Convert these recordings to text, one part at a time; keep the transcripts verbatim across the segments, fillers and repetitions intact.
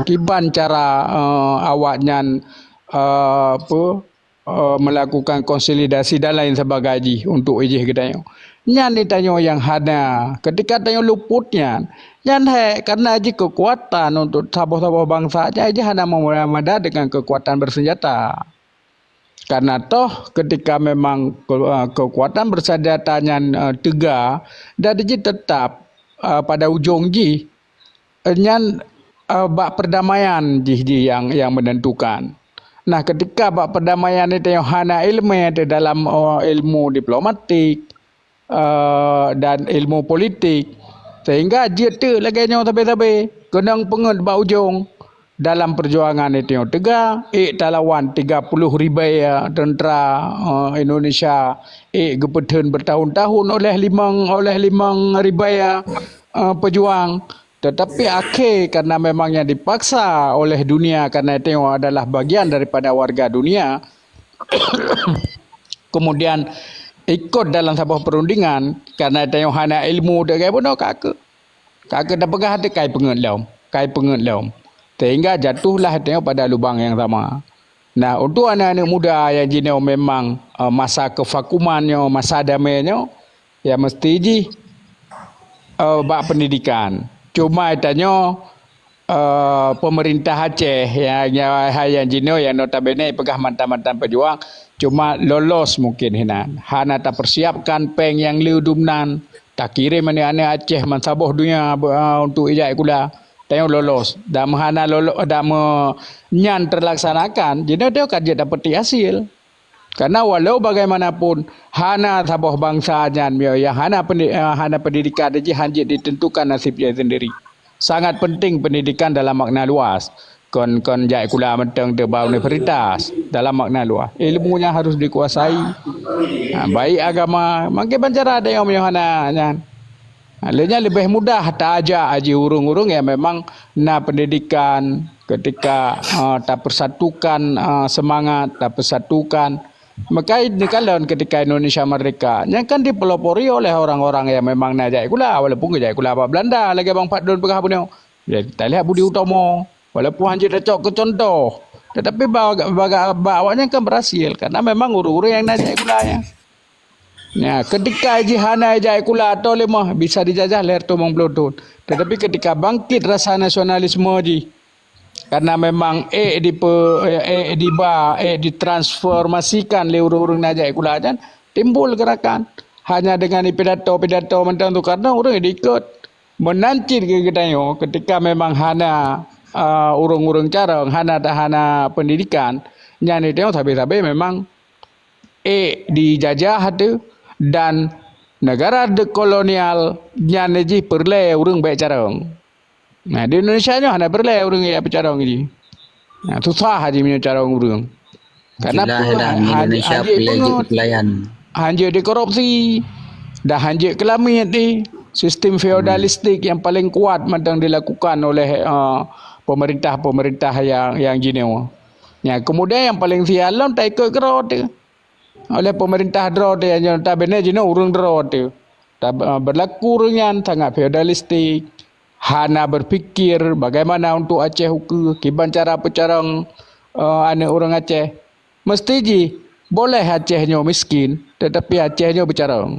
Kiban cara, eh, awaknyan, eh, apa, eh, melakukan konsolidasi dan lain sebagainya untuk ijih geutanyoe. Nyan geutanyoe nyang hana. Ketika tanyoe luput nyan, nyan hai karena jih kekuatan untuk saboh-saboh bangsa nyan jih hana memadai dengan kekuatan bersenjata. Karena toh ketika memang ke-, eh, kekuatan bersenjata nyan, eh, teuga, dan jih tetap, eh, pada ujong jih, eh, nyan, eh, bak perdamaian jih, jih yang, yang menentukan. Nah, ketika bak perdamaian itu yang hana ilmu di dalam, eh, ilmu diplomatik, eh, dan ilmu politik, sehingga jeuet teuk lagée nyoe sabe-sabe keunong peungeut bak ujong. Dalam perjuangan itu teuga, ék talawan tiga puluh ribai tentera, eh, Indonesia, ék geupeutheun bertahun-tahun oleh limong, oleh limong ribai, eh, pejuang. Tetapi akhé karena memang yang dipaksa oleh dunia karena itu adalah bagian daripada warga dunia, kemudian ikut dalam saboh perundingan, karena tanyoe hana ilmu dek bunoe ka keu. Ka keu tapeugah teuh kai peungeut lom, kai peungeut lom. Sehingga jatuhlah tanyoe pada lubang yang sama. Nah, untuk aneuk-aneuk muda yang jinoe memang, eh, masa kevakuman nyoe, masa damai nyoe, ya mesti jih, eh, bak pendidikan. Cuma tanyoe, eh, pemerintah Aceh ya, ya, hai yang jinoe yang notabene peugah mantan-mantan pejuang, cuma lolos mungkin hinan. Hana tapersiapkan péng yang le dumnan. Takirém aneuk-aneuk Aceh meusaboh donya, eh, untuk ijak sikula. Tanyoe lolos. Dan meuhana lolos, dan me-, nyan terlaksanakan, jinoe tanyoe ka jeuet dapeut hasil. Karena walau bagaimanapun, hana saboh bangsa nyan, ya, yang hana pendi-, eh, hana pendidikan, jih hanjeuet ditentukan nasib jih sendiri. Sangat penting pendidikan dalam makna luas. Kon, kon jak sikula mantong teuh bak universitas dalam makna luas. Ilmu nyan harus dikuasai. Ha, baik agama, makai bancara ada yang meuhana nyan. Ha, lé nyan leubeh mudah taajak jih ureuëng-ureuëng yang memang na pendidikan, ketika, ha, tapeusatukan, ha, semangat, tapeusatukan. Maka dikalon ketika Indonesia merdeka, nyan kan dipelopori oleh orang-orang yang memang na jak sikula, walaupun geujak sikula bak Belanda, lagée Bang Fadlon peugah bunoe. Jadi, talihat Budi Utomo, walaupun hanjeuet tacok keu contoh, tetapi ba-, ba-, ba-, bak awaknyan kan berhasil, karena memang ureuëng-ureuëng yang na jak sikula nyan. Ya, ketika jih hana jak sikula atau lé meuh bisa dijajah lhée reutôh limong ploh thon. Tetapi ketika bangkit rasa nasionalisme jih, karena memang ék dipe-, ék diba, ék ditransformasikan lé ureuëng-ureuëng na jak sikula nyan, timbul gerakan. Hanya dengan pidato-pidato mantong Soekarno, ureuëng diikot. Meunan cit geutanyoe, ketika memang hana, ah, ureuëng-ureuëng carông, hana, hana pendidikan, nyan geutanyoe sabe-sabe memang ék dijajah teuh dan negara dekolonial nyan jih peureulée ureuëng bék carông. Nah, di Indonesia nyoe hana peureulée ureuëng bék carông jih. Nah, susah jih meunyoe carông ureuëng. Karena Itulah peue? Dalam Han-, Indonesia hanjeuet peureulée jeuet peungeut, pelayan. Hanjeuet dikorupsi, dan hanjeuet keulamiet di sistem feodalistik yang paling kuat mantong dilakukan oleh, eh, pemerintah-pemerintah yang, yang jinoe. Ya, kemudian yang paling sial lom taikot keudroe teuh. Oleh pemerintah droe teuh, yang notabene jinoe ureuëng droe teuh. Tab-, eh, berlaku ureuëng nyan sangat feodalistik, hana berpikir bagaimana untuk Aceh ukeue, kiban cara peucarông, eh, aneuk ureuëng Aceh. Mesti jih boleh Aceh nyoe miskin, tetapi Aceh nyoe beucarông.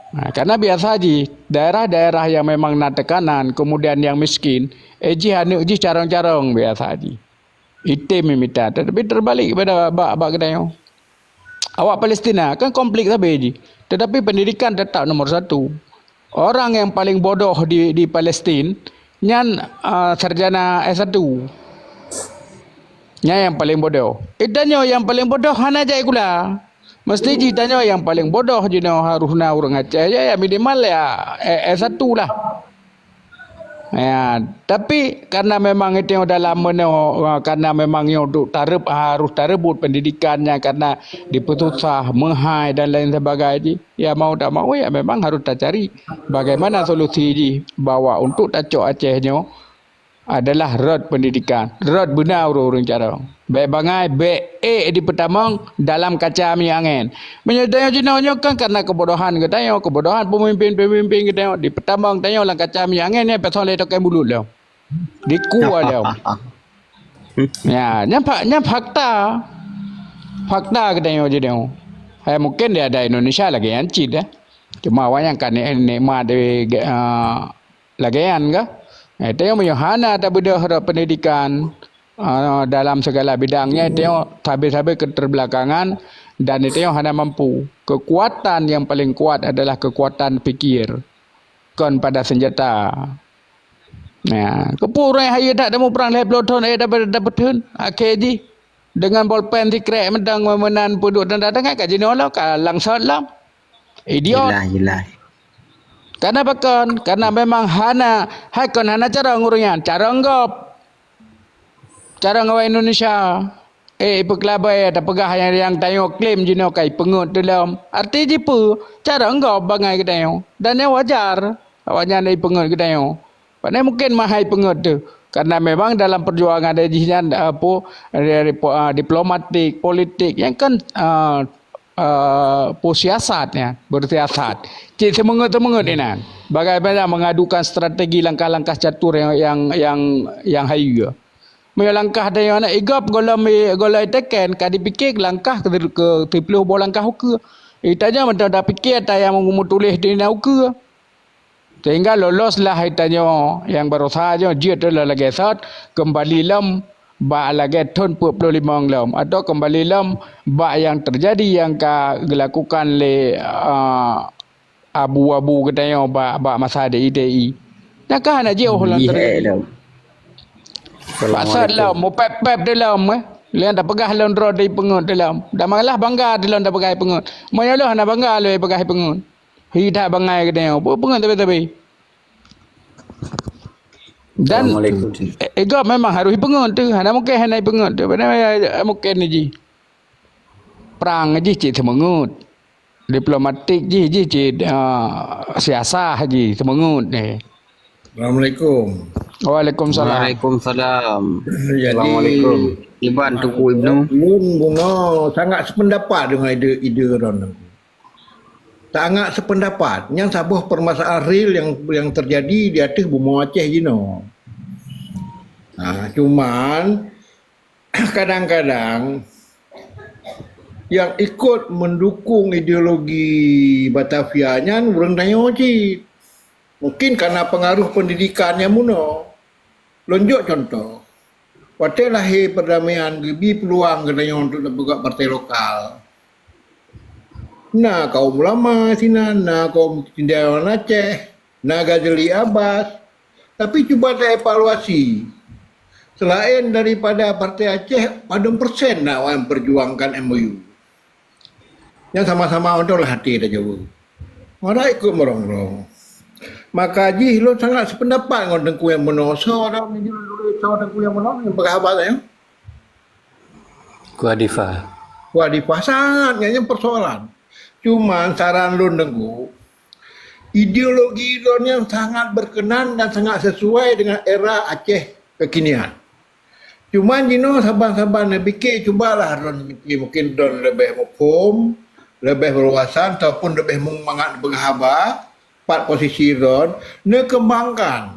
Nah, karena biasa jih daerah-daerah yang memang na tekanan, kemudian yang miskin, eh, jih aneuk jih carông-carông biasa jih. Item mita, tetapi terbalik pada bak, bak geutanyoe. Awak Palestina kan konflik sabe jih, tetapi pendidikan tetap nomor satu. Orang yang paling bodoh di, di Palestin nyan, ah, sarjana S satu. Nyan yang paling bodoh. Eh, tanyoe yang paling bodoh hana jak sikula. Mesti jih tanyoe yang paling bodoh jinoe harus na ureuëng Aceh, ya, ya minimal ya, eh, S satu lah. Ya, tapi karena memang itu dalam meno, karena memang nyoe untuk tareb, harus tarebut pendidikannya karena dipeususah, meuhai dan lain sebagainya. Ya mau tak mau ya memang harus tacari bagaimana solusi jih bahwa untuk tacok Aceh nyoe adalah rot pendidikan, rot beuna ureuëng-ureuëng carông. Bék bangai, bék ék dipeutamong dalam kaca minyeuk angén. Meunyoe tanyoe jinoe nyoe kan karena kebodohan geutanyoe, kebodohan pemimpin-pemimpin geutanyoe, dipeutamong tanyoe lam kaca minyeuk angén nyan pasang lé tokeng bulut lom. Dikua lom. Ya, nyan fa-, nyan fakta. Fakta geutanyoe jinoe. Hai mungken di adat Indonesia lagèe nyan cit, eh. Cuma awaknyan ka ni-, nikmat di, eh, lagèe nyan ka. Eh, tanyoe meunyoe hana tabeudôh rot pendidikan, eh, dalam segala bidang nyan, tanyoe sabe-sabe keterbelakangan dan tanyoe hana mampu. Kekuatan yang paling kuat adalah kekuatan pikir, kon pada senjata. Ya, keupeue ureueng hayeue that dalam prang lhèe ploh thon, eh, dapet, dapet thon. Akhé jih, dengan bolpen sikrek mantong meunan peuduek dan datang ka jinoe lom, ka langsot lom. Idiot. Jelas, jelas. Karena pakon? Karena memang hana, hai kon hana carông ureueng nyan, carông gob. Carông awak Indonesia. Eh, ipeukeulabai, tapeugah nyang, nyang tanyoe klaim jinoe ka ipeungeut teuh lom. Arti jih peue? Carông gob bangai geutanyoe. Dan nyan wajar, awaknyan ipeungeut geutanyoe. Pane mungken mahai peungeut teuh. Karena memang dalam perjuangan dari jih nyan, eh, po-, dari po-, ah, diplomatik, politik, nyan kan, ah, eh, po siasat nyan, bersiasat. Cit seumeungeut-seumeungeut inan. Bagaimana mengadukan strategi langkah-langkah catur yang, yang, yang, yang hayeue. Meunyoe langkah tanyoe na igop gohlom, gohlom teken, ka dipike langkah keu, keu siplôh boh langkah ukeue. Itanyoe mantong tapike ata nyang meutuléh di na ukeue. Sehingga loloslah itanyoe nyang barosa nyoe jeuet lom lagèe sot, keumbali lom bak lagèe thon peuet ploh limong lom, atau keumbali lom bak nyang teujadi nyang ka geulakukan lé, ah, abu-abu geutanyoe bak, bak masa D I T I. Nyan ka hana jiôh lom Jih teujadi. Eh lom. Pakat lom, mupèp-pèp di lom, eh. Lheueh tapeugah lom droe di peungeut di lom. Dan malah bangga di lom tapeugah peungeut. Meunyoe lôn hana bangga lôn peugah peungeut. Hi that bangai geutanyoe. Peue peungeut tapi-tapi. Dan Assalamualaikum. Eh, eh, gob memang harôh ipeungeut teuh. Hana mungken hana ipeungeut teuh. Padahai, eh, mungken jih. Prang jih cit seumeungeut. Diplomatik jih, jih cit, ah, siasah jih seumeungeut deh. Assalamualaikum. Waalaikumsalam. Waalaikumsalam. Jadi, Assalamualaikum. Iban Teungku Ibnu. Lôn bunoe sangat sependapat dengan ide, ide droeneuh. Sangat sependapat. Nyan saboh permasalahan real yang, yang terjadi di ateueh bumoe Aceh jinoe. Nah, cuman kadang-kadang yang ikut mendukung ideologi Batavia nyan ureueng tanyoe cit. Mungkin karena pengaruh pendidikan nyang bunoe. Lôn jok contoh. Watèe lahé perdamaian geubi peuluang geutanyoe untuk tapeugah partai lokal. Na kaum ulama sinan, na kaum cendekiawan Aceh, na Ghazali Abbas. Tapi cuba taevaluasi. Selain daripada Partai Aceh, padum persen na awaknyan perjuangkan M O U. Nyang sama-sama untông lah até tajaweub. Mara ikut meurong-rong. Maka jih lôn sangat sependapat ngon Teungku nyang bunoe. Soe dah meunyoe tuléh soe Teungku nyang bunoe nyang peugah haba nyan? Teungku Adifah. Teungku Adifah sangat nyan, nyan persoalan. Cuman saran lôn Teungku, ideologi lôn nyan sangat berkenan dan sangat sesuai dengan era Aceh kekinian. Cuman jinoe saban-saban neupike, cubalah droen neupike, mungkin droen leubeh muphom, leubeh berwawasan ataupun leubeh mangat peugah haba, pat posisi droen, neukembangkan.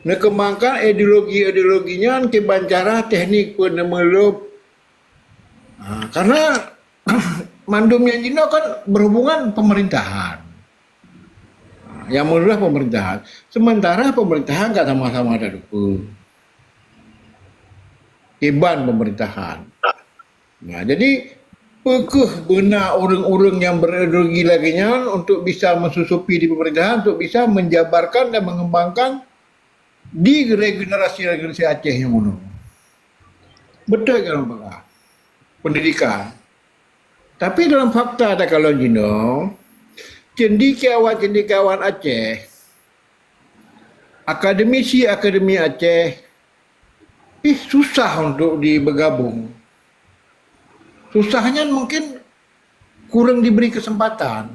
Neukembangkan ideologi-ideologi nyan kiban cara teknik peuneumeulob. Ha, karena mandum nyang jinoe kan berhubungan pemerintahan. Ha, nyang meunurot pemerintahan. Sementara pemerintahan ka sama-sama tadukung. Kiban pemerintahan. Nah, jadi, peu kheueh beuna ureueng-ureueng nyang berideologi lagèe nyan untuk bisa mensusupi di pemerintahan, untuk bisa menjabarkan dan mengembangkan di regenerasi-regenerasi Aceh nyang bunoe. Beutôi kan peugah. Pendidikan. Tapi dalam fakta takalon jinoe, cendekiawan-cendekiawan Aceh, akademisi-akademi Aceh, ih, susah untuk di-, bergabung. Susah nyan mungkin kurang diberi kesempatan.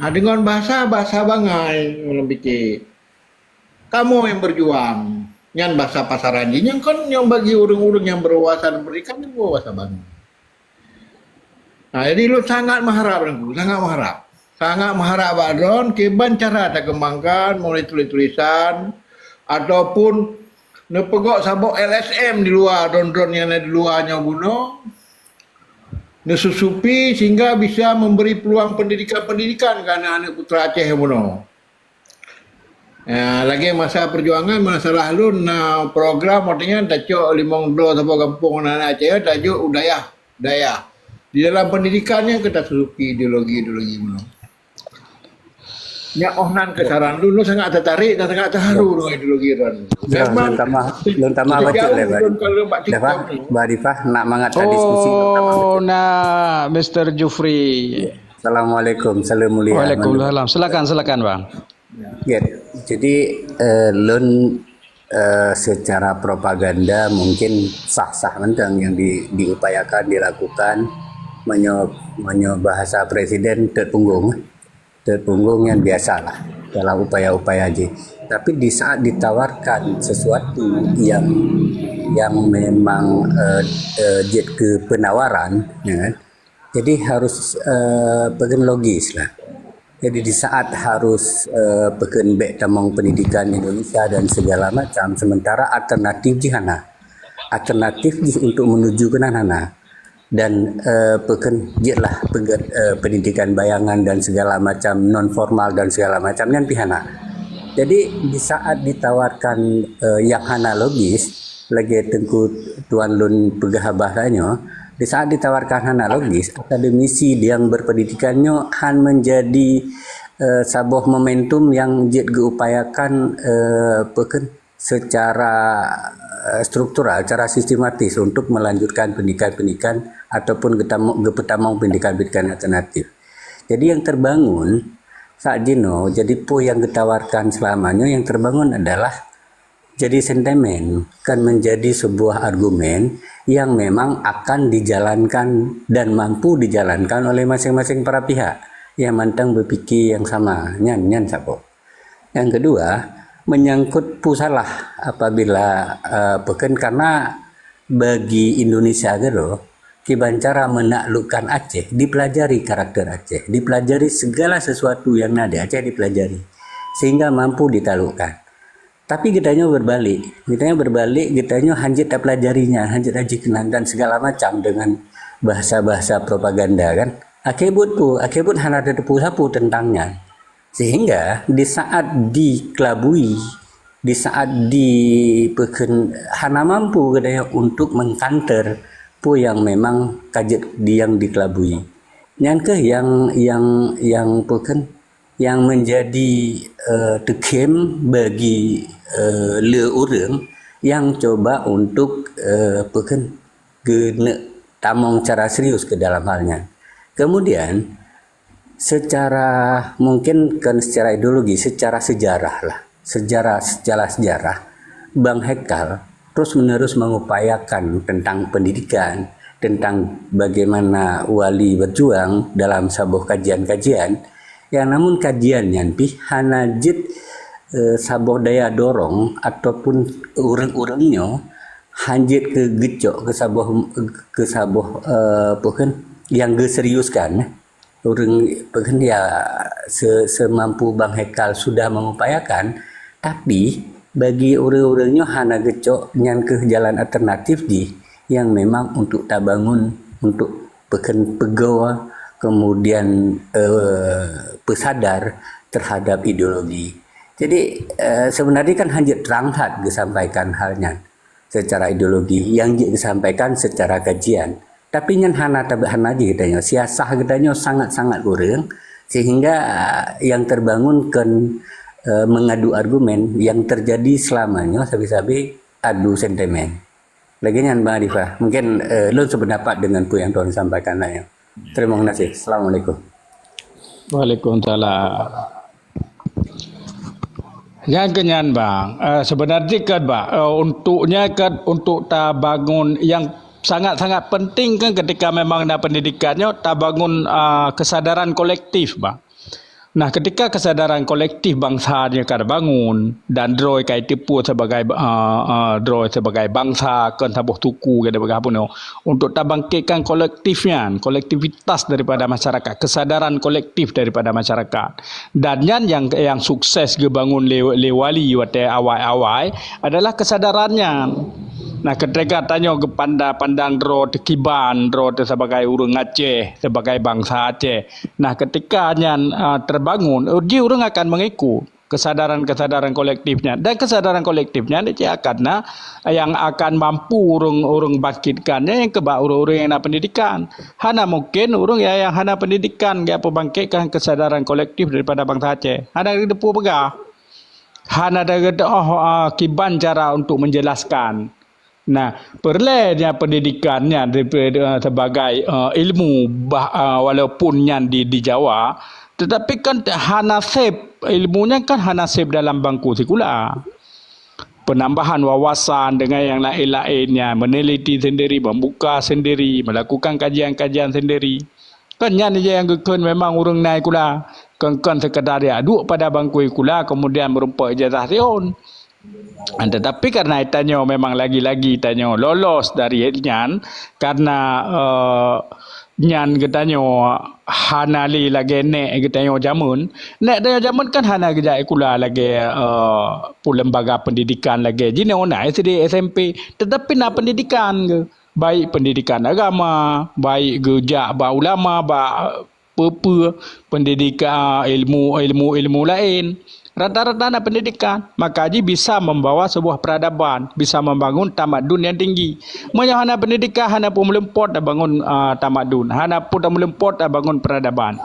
Nah, dengan bahasa, bahasa bangai, ureueng pike. Kamoe nyang berjuang, nyan bahasa pasaran jih. Nyan kan nyang bagi ureueng-ureueng nyang berwawasan pendidikan nyan bahasa bangai. Nah, jadi lôn sangat meuharap, Teungku, sangat meuharap. Sangat meuharap bak droen, kiban cara takeumbangkan, mulai tuléh-tulésan, ataupun neupeugok saboh L S M di luwa, droen-droen nyang na di luwa nyoe bunoe, neususupi sehingga bisa memberi peluang pendidikan-pendidikan keu aneuk-aneuk putra Aceh bunoe. Ya, lagèe masa perjuangan, masalah lôn na program, artinya tacok limong bloe saboh gampông aneuk Aceh, tajok u dayah, dayah. Di dalam pendidikan nyan ka tasusupi ideologi-ideologi bunoe. Nyak oh nan keusaran lôn, lôn sangat tertarik dan sangat terharu dengan ideologi droen. Ya, lôn tamah, lôn tamah bacut lé, Bang. Lôn kalau bak TikTok ni. Bang Arifah, nak mangat ka diskusi, lôn tamah bacut. Oh, na, Mister Jufri. Assalamualaikum, salam mulia. Waalaikumsalam. Silakan, silakan, Bang. Ya, jadi, eh, lôn, eh, secara propaganda mungkin sah-sah mantong yang di-, diupayakan, dilakukan, meunyoe, meunyoe bahasa presiden, teupunggung. Teupunggung nyan biasalah dalam upaya-upaya jih. Tapi di saat ditawarkan sesuatu yang, yang memang, eh, eh, jeuet keu penawaran, ya kan? Jadi harus, eh, peugah logis lah. Jadi di saat harus, eh, peugah bèk tamong pendidikan Indonesia dan segala macam, sementara alternatif jih hana. Alternatif jih untuk menuju keunan hana. Dan, eh, peugah jeuet lah peugah, eh, pendidikan bayangan dan segala macam, non formal dan segala macam nyan pih hana. Jadi di saat ditawarkan, eh, yang hana logis, lagèe Teungku Tuan lôn peugah haba tanyoe, di saat ditawarkan hana logis, akademisi yang berpendidikan nyoe han menjadi, eh, saboh momentum yang jeuet geuupayakan, eh, peukeuh secara, eh, struktural, secara sistematis untuk melanjutkan pendidikan-pendidikan ataupun geutamo-, geupeutamong pendidikan-pendidikan alternatif. Jadi yang terbangun saat jinoe, jadi peue yang geutawarkan selama nyoe yang terbangun adalah jadi sentimen, kan menjadi sebuah argumen yang memang akan dijalankan dan mampu dijalankan oleh masing-masing para pihak yang mantong berpikir yang sama. Nyan, nyan saboh. Yang kedua, menyangkut peue salah apabila, eh, peukeuh karena bagi Indonesia keudroe, kiban cara menaklukkan Aceh, dipelajari karakter Aceh, dipelajari segala sesuatu yang na di Aceh dipelajari, sehingga mampu ditaklukkan. Tapi geutanyoe berbalik, geutanyoe berbalik, geutanyoe hanjeuet tapelajari nyan, hanjeuet tajih keunan dan segala macam dengan bahasa-bahasa propaganda kan. Akhé buet peue? Akhé buet hana tateupeue sapeue teuntang nyan. Sehingga di saat dikelabui, di saat dipeukheun hana mampu geutanyoe untuk mengkanter peue nyang memang ka jeuet di-, nyang dikelabui. Nyan kheueh nyang, nyang, nyang peukheun, nyang menjadi, eh, teukhém bagi, eh, le ureuëng nyang cuba untuk, eh, peukheun, geuneuk tamong cara serius ke dalam hal nyan. Kemudian, secara, mungkin kan secara ideologi, secara sejarah lah. Sejarah, secara sejarah, Bang Hekal terus-menerus mengupayakan tentang pendidikan, tentang bagaimana wali berjuang dalam saboh kajian-kajian. Yang namun kajian nyan pih hana jeuet, eh, saboh daya dorong ataupun ureuëng-ureuëng nyoe hanjeuet keu geucok keu saboh, keu saboh, eh, peukheun nyang geuseriuskan. Ureuëng peukheun ya se-, semampu Bang Hekal sudah mengupayakan, tapi bagi ureuëng-ureuëng nyoe hana geucok nyan kheueh jalan alternatif jih nyang memang untuk tabangun, untuk peukheun peugoe, kemudian, eh, peusadar terhadap ideologi. Jadi, eh, sebenarnya kan hanjeuet trang that geusampaikan hal nyan secara ideologi, nyang jeuet geusampaikan secara kajian. Tapi nyan hana tab-, hana jih geutanyoe. Siasah geutanyoe sangat-sangat kureueng, sehingga, ah, yang terbangun kon, eh, mengadu argumen, yang terjadi selama nyoe sabe-sabe adu sentimen. Lagèe nyan, Bang Arifah. Mungkin, eh, lôn sependapat dengan peue nyang tuan sampaikan nyoe. Terima kasih. Assalamualaikum. Waalaikumsalam. Nyang keu nyan, Bang, eh, sebenarnya kan, Bang, eh, untuk nyan kan untuk tabangun nyang sangat-sangat penting kan ketika memang na pendidikan nyoe, tabangun, eh, kesadaran kolektif, Bang. Nah, ketika kesadaran kolektif bangsa nyoe ka dibangun dan droe ka jiteupeue sebagai, eh, eh, droe sebagai bangsa, kon saboh suku, ka dipeugah bunoe, untuk tabangkitkan kolektif nyan, kolektivitas daripada masyarakat, kesadaran kolektif daripada masyarakat. Dan nyan nyang, nyang sukses geubangun lé, lé wali watée awai-awai adalah kesadaran nyan. Nah, ketika tanyoe geupandang-pandang droe teuh kiban, droe teuh sebagai ureuëng Aceh, sebagai bangsa Aceh. Nah, ketika nyan, ah, terbangun, jih ureuëng akan mengikut kesadaran-kesadaran kolektif nyan. Dan kesadaran kolektif nyan cit akan na nyang akan mampu ureuëng-ureuëng bangkitkan nyan nyang keuba ureuëng-ureuëng nyang na pendidikan. Hana mungkin ureuëng nyang, nyang hana pendidikan geupubangkitkan kesadaran kolektif daripada bangsa Aceh. Hana geuteupeue peugah. Hana ada geuteuoh, ah, kiban cara untuk menjelaskan. Nah, peureulée nyan pendidikan nyan, eh, sebagai, eh, ilmu, bah, eh, walaupun nyan di, di Jawa, tetapi kan hana sép, ilmu nyan kan hana sép dalam bangku sikula. Penambahan wawasan dengan yang lain-lain nyan, meneliti sendiri, membuka sendiri, melakukan kajian-kajian sendiri. Kan nyan ija nyang geukheun memang ureuëng na sikula. Kon, kon sekadar ya duek pada bangku sikula kemudian meurumpok ijazah siôn. Tetapi karena tanyoe memang lagi-lagi tanyoe lolos dari nyan, karena, eh, nyan geutanyoe hana lé lagée nék geutanyoe jameun. Nék tanyoe jameun kan hana geujak sikula lagée, eh, pu lembaga pendidikan lagée jinoe na S D, S M P, tetapi na pendidikan geuh. Baik pendidikan agama, baik geujak bak ulama, bak peue-peue pendidikan, ilmu, ilmu-ilmu laén. Rata-rata na pendidikan, maka jih bisa membawa sebuah peradaban, bisa membangun tamadun yang tinggi. Meunyoe hana pendidikan, hana pun meuleumpot tabangun, ah, tamadun, hana pun meuleumpot tabangun peradaban.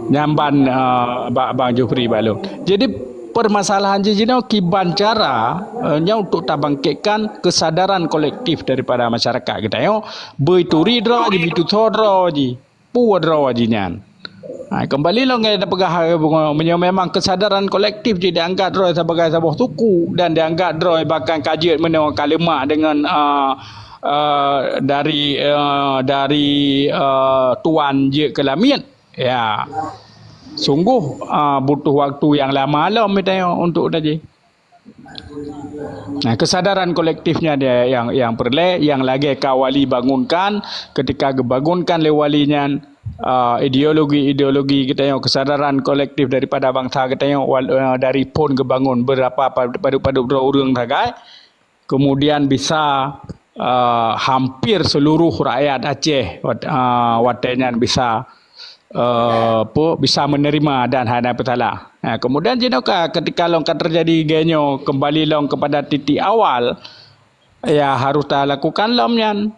Nyang ban, ah, bak Bang Jufri bak lôn. Jadi, permasalahan jih jinoe kiban cara, eh, nyoe untuk tabangkitkan kesadaran kolektif daripada masyarakat geutanyoe. Beuturi droe jih, beutusoe droe jih. Peue droe jih nyan. Ha, kembali lom ngai tapeugah, eh, meunyoe memang kesadaran kolektif jih dianggap droe sebagai saboh suku dan dianggap droe bahkan ka jeuet meunyoe ka leumak dengan, ah, ah, dari, ah, dari, ah, tuan jeuet keu lamiet, ya, sungguh, ah, butuh waktu yang lama lom geutanyoe untuk tadi. Nah, kesadaran kolektifnya dia yang, yang peureulée, yang lagée ka wali bangunkan, ketika geubangunkan lé wali nyan, ah, ideologi-ideologi geutanyoe, kesadaran kolektif daripada bangsa geutanyoe, wal-, ah, dari phon geubangun beurapa pad-, padub-padub droe ureuëng sagai, kemudian bisa, ah, hampir seluruh rakyat Aceh wat-, ah, watée nyan bisa, eh, apa, bisa menerima dan hana peusalah. Ha, kemudian jinoe ka, ketika lom ka terjadi lagée nyoe, kembali lom kepada titik awal, ya, harus talakukan lom nyan.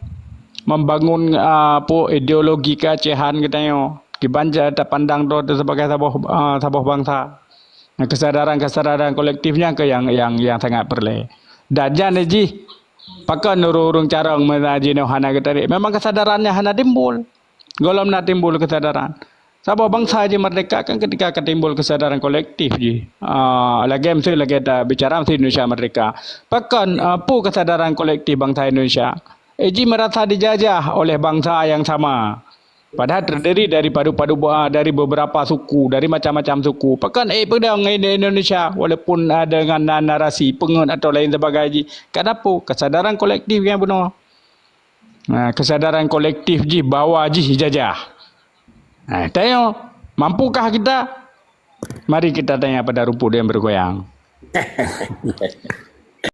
Membangun, eh, apa, ideologi keacehan geutanyoe. Kiban ja tapandang droe teuh sebagai saboh, eh, saboh bangsa. Nah, kesadaran-kesadaran kolektif nyan keuh yang, yang, yang sangat peureulée. Dan nyan jih, pakon ureuëng-ureuëng carông meunan jinoe hana geutarek. Memang kesadaran nyan hana timbul. Gohlom na timbul kesadaran. Saboh bangsa jih merdeka kan ketika ka timbul kesadaran kolektif jih. Ah, lagée miseue lagée tabicara miseue Indonesia merdeka. Pakon, ah, peue kesadaran kolektif bangsa Indonesia? Eh, jih merasa dijajah oleh bangsa yang sama. Padahal terdiri dari padu-padu, ah, dari beberapa suku, dari macam-macam suku. Pakon, eh, peudong Indonesia walaupun, ah, dengan na-, narasi peungeut atau lain sebagainya. Kenapa? Kesadaran kolektif yang bunoe. Ha, kesadaran kolektif jih bahwa jih jajah. Ha, tanyoe, mampukah kita? Mari kita tanya pada rumput yang bergoyang.